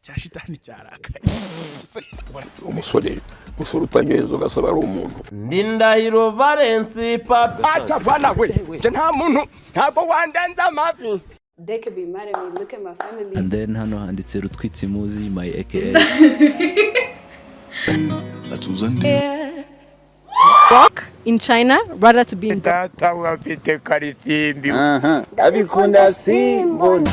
Cya shitani cyarakaye. Umusore, umusore utanyoye inzoga asaba ari umuntu. Ndindahiro Valence Papi. Acha bana we, nje nta muntu, ntabwo wandenza amavi. They could be mad at me. Look at my family. And then hano handitse Rutwitsi Muzi, my aka. Atuza ndi. Walk in China rather to be in Data we afite karisimbi. Abikunda simbona.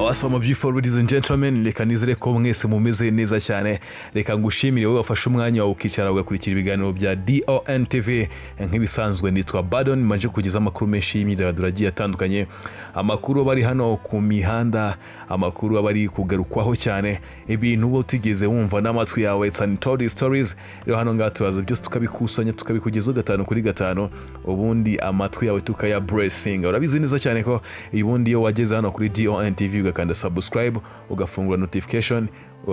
Awesome, beautiful ladies and gentlemen, reka nizere ko mwese mumeze neza cyane. Reka ngushimire wowe wafashe umwanya wawe ukicara ugakurikira ibiganiro bya DON TV. Nk'ibisanzwe nitwa Badon, manje kugeza amakuru menshi y'imyidagaduro agiye atandukanye, amakuru aba ari hano ku mihanda, amakuru aba ari kugarukwaho cyane, ibintu uba utigeze wumva n'amatwi yawe. It's untold stories. Rero hano ngaha turaza byose tukabikusanya, tukabikugezaho gatanu kuri gatanu, ubundi amatwi yawe tukaya blessing. Urabizi neza cyane ko ubundi iyo wageze hano kuri DON TV ugakanda subscribe, ugafungura notification,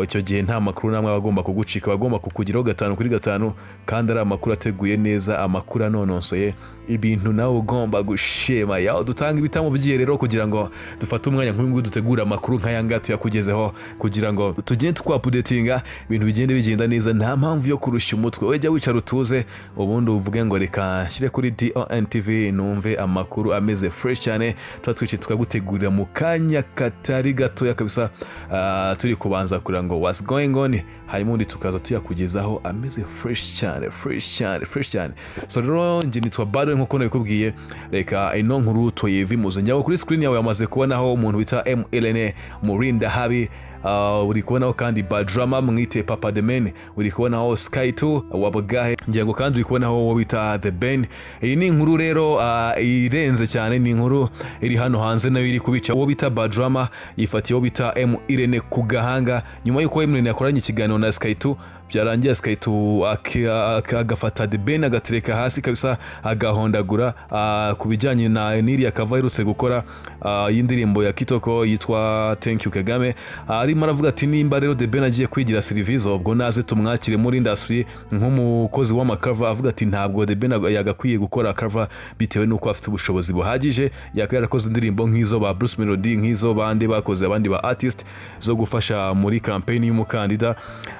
icyo gihe nta makuru namwe aba agomba kugucika, aba agomba kukugeraho gatanu kuri gatanu, kandi ari amakuru ateguye neza, amakuru anonosoye, ibintu nawe ugomba gushema. Yaho dutanga ibitamo by'iyi rero kugira ngo dufate umwanya nk'uyu nguyu dutegure amakuru nk'aya ngaya tuyakugezeho, kugira ngo tugende twaupdatinga ibintu bigende bigenda neza. Nta mpamvu yo kurushya umutwe, wejya wicara utuze, ubundi uvuge ngo reka nshyire kuri DON TV numve amakuru ameze fresh cyane. Tuba twicaye tukagutegurira mu kanya katari gatoya kabisa, turi kubanza kugira ngo what's going on, hanyuma ubundi tukaza tuyakugezaho ameze fresh cyane, fresh cyane, fresh cyane. So rero njye nitwa Bado nkuko nabikubwiye. Reka ino nkuru tuyivimuze. Njyaho kuri screen yawe yamaze kubonaho umuntu wita MLN Murinda Habi. Uri kubonaho kandi Badrama, mwite Papa The Man. Uri kubonaho Sky 2 Wabagahe, ngira ngo kandi uri kubonaho uwo bita The Ben. Iyi ni inkuru rero irenze cyane, ni inkuru iri hano hanze nayo iri kubica. Uwo bita Badrama yifatiye uwo bita M Irene ku gahanga nyuma y'uko M Irene yakoranye ikiganiro na Sky 2. Byarangiye Sky 2 agafata The Ben agatereka hasi kabisa, agahondagura ku bijyanye na n'iriya cover aherutse gukora y'indirimbo ya Kitoko yitwa Thank You Kagame. Arimo aravuga ati nimba rero The Ben agiye kwigira serivisi, ubwo naze tumwakire muri industry nk'umukozi w'amacover. Avuga ati ntabwo The Ben yagakwiye gukora cover bitewe n'uko afite ubushobozi buhagije, yakaba yarakoze indirimbo nk'izo ba Bruce Melody, nk'izo bandi bakoze, abandi ba artist, zo gufasha muri campaign y'umukandida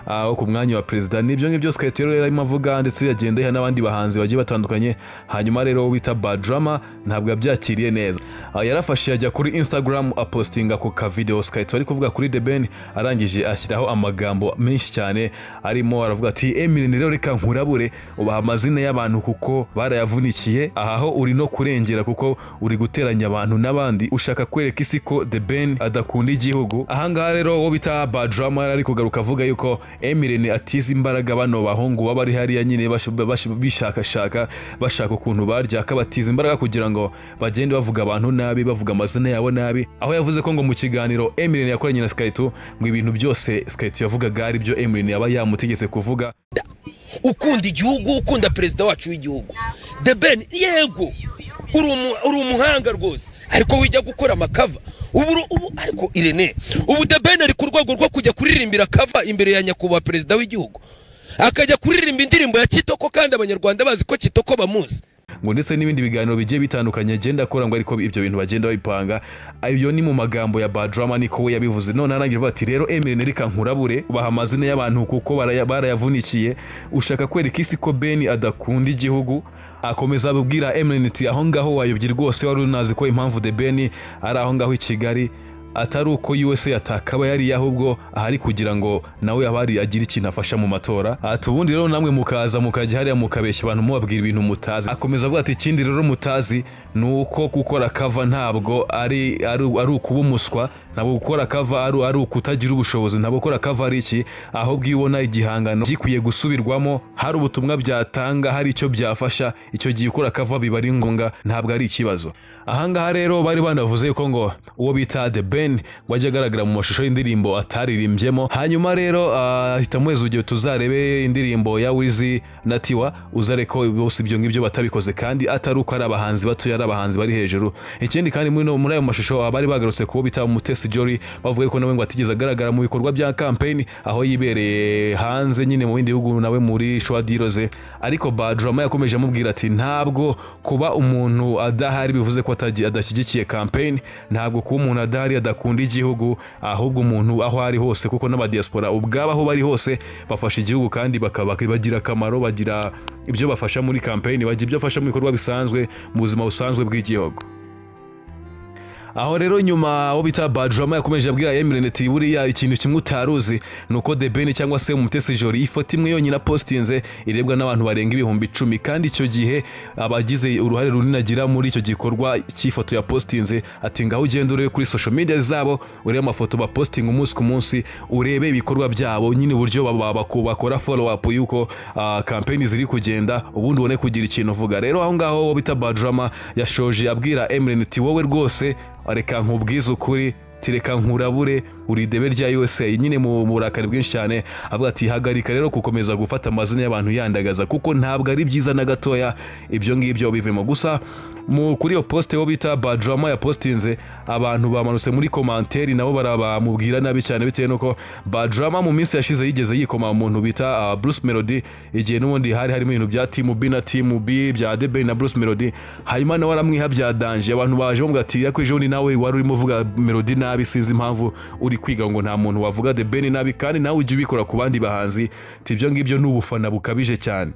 wo ku mwanya wa perezida. Nibyo ngibyo Sky rero yarimo avuga, ndetse yagenda yiha n'abandi bahanzi bagiye batandukanye. Hanyuma rero uwo bita Badrama ntabwo yabyakiriye neza. Yarafashe ajya kuri Instagram, apostinga ku ka video Sky ari kuvuga kuri The Ben, arangije ashyiraho amagambo menshi cyane, arimo aravuga ati Emily rero reka nkurabure, ubaha amazina y'abantu kuko barayavunikiye. Aha ho uri no kurengera kuko uri guteranya abantu n'abandi, ushaka kwereka isi ko The Ben adakunda igihugu. Ahangaha rero uwo bita Badrama yari ari kugaruka avuga yuko Emily atize imbaraga bano bahungu baba bari hariya nyine bishakashaka, bashaka ukuntu barya, akabatiza imbaraga kugira ngo bagende bavuga abantu nabi, bavuga amazina yabo nabi. Aho yavuze ko ngo mu kiganiro Emily yakoranye na Sky 2, ngo ibintu byose Sky 2 yavugaga ari byo Emily yaba yamutegetse kuvuga. Ukunda igihugu, ukunda perezida wacu w'igihugu The Ben, yego uri umuhanga rwose, ariko wijya gukora amacover ubu ubu. Ariko Irene, ubu The Ben ari ku rwego rwo kujya kuririmbira cover imbere ya nyakubahwa perezida w'igihugu, akajya kuririmba indirimbo ya Kitoko kandi Abanyarwanda bazi ko Kitoko bamuzi. Ngo ndetse n'ibindi biganiro bigiye bitandukanye agenda akora, ngo ariko ibyo bintu bagenda babipanga. Ibyo ni mu magambo ya Badrama, niko we yabivuze. None arangira avuga ati rero Emily, reka nkurabure, ubaha amazina y'abantu kuko barayavunikiye, ushaka kwereka isi ko Ben adakunda igihugu. Akomeza abwira Emily ati aho ngaho wayobye rwose, wari unazi ko impamvu The Ben ari aho ngaho i Kigali atari uko USA yatakaba yariye, ahubwo ahari kugira ngo nawe abari agire ikintu afasha mu matora. Ati ubundi rero namwe mukaza mukajya hariya mukabeshya abantu, mubabwira ibintu mutazi. Akomeza avuga ati ikindi rero mutazi ni uko gukora cover ntabwo ari ukuba umuswa, ntabwo gukora cover ari ukutagira ubushobozi, ntabwo gukora cover ari iki, ahubwo iyo ubona igihangano gikwiye gusubirwamo, hari ubutumwa byatanga, hari icyo byafasha, icyo gihe ukora cover biba ari ngombwa, ntabwo ari ikibazo. Ahangaha rero bari banavuze yuko ngo uwo bita The Ben Ben ngo ajye agaragara mu mashusho y'indirimbo ataririmbyemo. Hanyuma rero ahita amuheza urugero, tuzarebe indirimbo ya Wiz na Tiwa, uzare ko bose ibyo ngibyo batabikoze, kandi atari uko ari abahanzi batoya, ari abahanzi bari hejuru. Ikindi kandi, muri ayo mashusho abari bagarutse kubo bita Mutesi Jolly, bavuga ko nawe ngo atigeze agaragara mu bikorwa bya campaign, aho yibereye hanze nyine mu bindi bihugu nawe muri shwadiroze. Ariko Badrama yakomeje amubwira ati ntabwo kuba umuntu adahari bivuze ko adashyigikiye campaign, ntabwo kuba umuntu adahari adakunda igihugu, ahubwo umuntu aho ari hose, kuko n'abadiaspora ubwabo aho bari hose bafasha igihugu kandi bakaba bagira akamaro, bagira ibyo bafasha muri campaign, bagira ibyo bafasha mu bikorwa bisanzwe, mu buzima busanzwe bw'igihugu. Aho rero nyuma uwo bita Badrama yakomeje abwira M Irene ati buriya ikintu kimwe utaruzi ni uko The Ben cyangwa se Umutesi Jolly, ifoto imwe yonyine apostinze irebwa n'abantu barenga 10,000, kandi icyo gihe abagize uruhare runini agira muri icyo gikorwa cy'ifoto ya postinze. Ati ngaho ugenda urebe kuri social media zabo, urebe amafoto bapostinga umunsi ku munsi, urebe ibikorwa byabo nyine, uburyo bakora follow up yuko campaign ziri kugenda, ubundi ubone kugira ikintu uvuga. Rero aho ngaho uwo bita Badrama yashoje abwira M Irene ati wowe rwose reka nkubwize ukuri, tireka nkurabure, uri idebe rya USA nyine, mu burakari bwinshi cyane avuga ati hagarika rero gukomeza gufata amazina y'abantu yandagaza, kuko ntabwo ari byiza na gatoya, ibyo ngibyo bivemo. Gusa kuri iyo poste wo bita Badrama yapostinze, abantu bamanutse muri commentaire nabo barabamubwira nabi cyane, bitewe nuko Badrama mu minsi yashize yigeze yikoma umuntu bita Bruce Melody, igihe n'ubundi hari harimo ibintu bya Team B na Team B, bya The Ben na Bruce Melody, hanyuma nawe aramwiha bya danger. Abantu baje bamubwira ati ariko ejo bundi nawe wari urimo uvuga Melody nabi, sinzi impamvu uri kwiga ngo nta muntu wavuga The Ben nabi kandi nawe ujya ubikora ku bandi bahanzi, ati ibyo ngibyo ni ubufana bukabije cyane.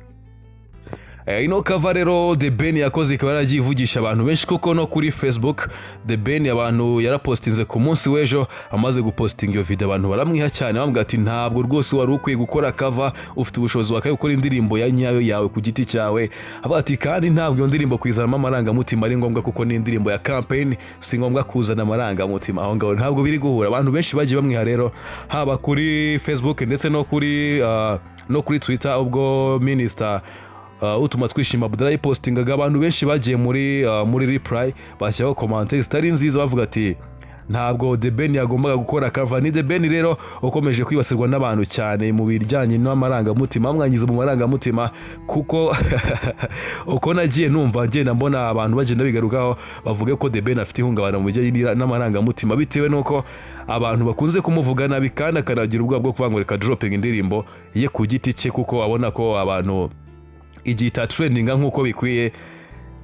Ino cover rero The Ben yakoze ikaba yaragiye ivugisha abantu benshi, kuko no kuri Facebook The Ben abantu yarapostinze ku munsi w'ejo, amaze gupostinga iyo video abantu baramwiha cyane, bamubwira ati ntabwo rwose wari ukwiye gukora cover, ufite ubushobozi wakaye gukora indirimbo ya nyayo yawe ku giti cyawe. Avuga ati kandi ntabwo iyo ndirimbo kuyizanamo amarangamutima ari ngombwa, kuko ni indirimbo ya campaign, si ngombwa kuzana amarangamutima aho ngaho, ntabwo biri guhura. Abantu benshi bagiye bamwiha rero, haba kuri Facebook ndetse no kuri Twitter, ubwo Minister utuma twishima Abdallah yipostingaga, abantu benshi bagiye muri reply bashyiraho commentaire zitari nziza, bavuga ati ntabwo The Ben yagombaga gukora cover. Ni The Ben rero ukomeje kwibasirwa n'abantu cyane mu bijyanye n'amarangamutima, bamwangiza mu marangamutima, kuko uko nagiye numva ngenda mbona abantu bagenda bigarukaho bavuga ko The Ben afite ihungabana mu bijyanye n'amarangamutima, bitewe n'uko abantu bakunze kumuvuga nabi, kandi akanagira ubwoba bwo kuvuga ngo reka dropping indirimbo ye ku giti cye, kuko abona ko abantu igihe itatrendinga nk'uko bikwiye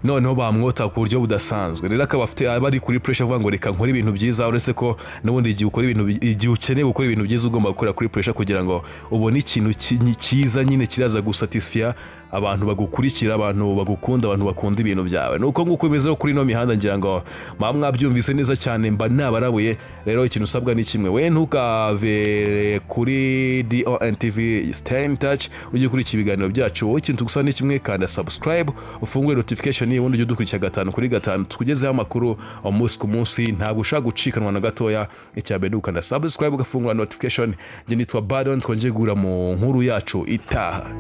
noneho bamwota ku buryo budasanzwe. Rero akaba afite aba ari kuri pressure, avuga ngo reka nkore ibintu byiza, uretse ko n'ubundi igihe ukora ibintu igihe ukeneye gukora ibintu byiza ugomba gukora kuri pressure kugira ngo ubone ikintu cyiza nyine kiraza gusatisfiya abantu bagukurikira, abantu bagukunda, abantu bakunda ibintu byawe. Nuko nguko bimeze kuri ino mihanda, ngira ngo muba mwabyumvise neza cyane, mba nabarabuye. Rero ikintu usabwa ni kimwe, we ntukave kuri DONTV, stay in touch, ujye ukurikira ibiganiro byacu. Wowe ikintu gusa ni kimwe, kanda subscribe, ufungure notification, ubundi ujye udukurikira gatanu kuri gatanu, tukugezeho amakuru umunsi ku munsi. Ntabwo ushaka gucikanwa na gatoya. Icya mbere ni ukanda subscribe, ugafungura notification. Njye nitwa Badon, twongeye guhura mu nkuru yacu itaha.